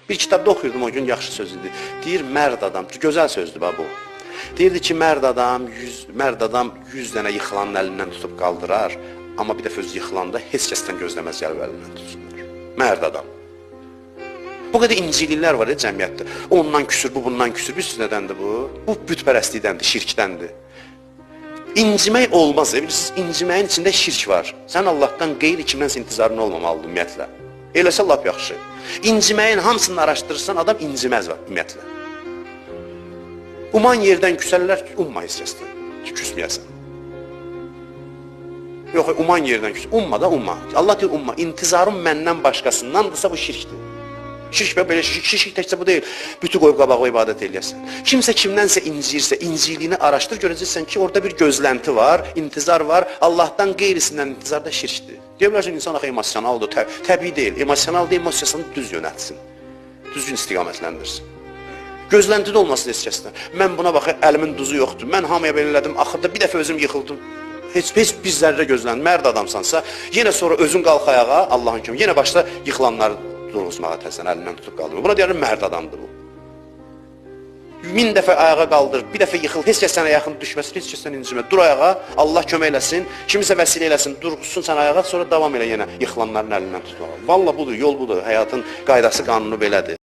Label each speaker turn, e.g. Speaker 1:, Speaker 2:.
Speaker 1: Bir kitabda oxuyurdum o gün, yaxşı söz idi. Deyir mərd adam, gözəl sözdür bax bu. Deyirdi ki, mərd adam 100 dənə yıxılanın əlindən tutub qaldırar, amma bir dəfə özü yıxılanda heç kəsdən gözləməz gəlib əlindən tutsunlar. Mərd adam. Bu qədər inciliklər var ya cəmiyyətdə. Ondan küsür, bu bundan küsür. Bilirsiniz nədəndir bu? Bu bütpərəstlikdəndir, şirkdəndir. İncimək olmaz. Bilirsiniz, inciməyin içində şirk var. Sən Allahdan qeyri kimdənsə intizarın olmamalıdır ümumiyyətlə. Eləsə lap yaxşı. İnciməyin hamısını araşdırırsan, adam inciməz var ümumiyyətlə. Uman yerdən küsərlər, umma heç kəsdən ki, küsməyəsən. Yox, uman yerdən küs. Umma da umma. Allah deyir umma. İntizarın məndən başqasındandırsa bu şirkdir. Şirk və belə şirk təkcə bu deyil. Bütü qoyub qabağa ibadət eləyəsən. Kimsə kimdənsə inciyirsə, inciliyini araşdır, görəcəksən ki, orada bir gözlənti var, intizar var. Allahdan qeyrisindən intizar da şirkdir. Deyə bilərsən, insan axı emosionaldır, təbii deyil. Emosional deyil, emosiyasını düz yönəltsin. Düzgün istiqamətləndirsin. Gözlənti də olmasın heç kəsdən. Mən buna bax, əlimin duzu yoxdur. Mən hamıya belə elədim, axırda bir dəfə özüm yıxıldım. Heç bir zərrə gözlən, mərd adamsansa, yenə sonra özün qalx ayağa, Allahın köməyi, yenə başla yıxılanları durğuzmağa təzədən əlindən tutub qaldırma. Buna deyirlər mərd adamdır bu. 1000 dəfə ayağa qaldır, bir dəfə yıxıl, heç kəs sənə yaxın düşməsin, heç kəs səni incimə. Dur ayağa, Allah kömək eləsin, kimisə vəsilə eləsin, durğuzsun sən ayağa, sonra davam elə yenə yıxılanların əlindən tutmağa. Vallah budur, yol budur, həyatın qaydası, qanunu belədir.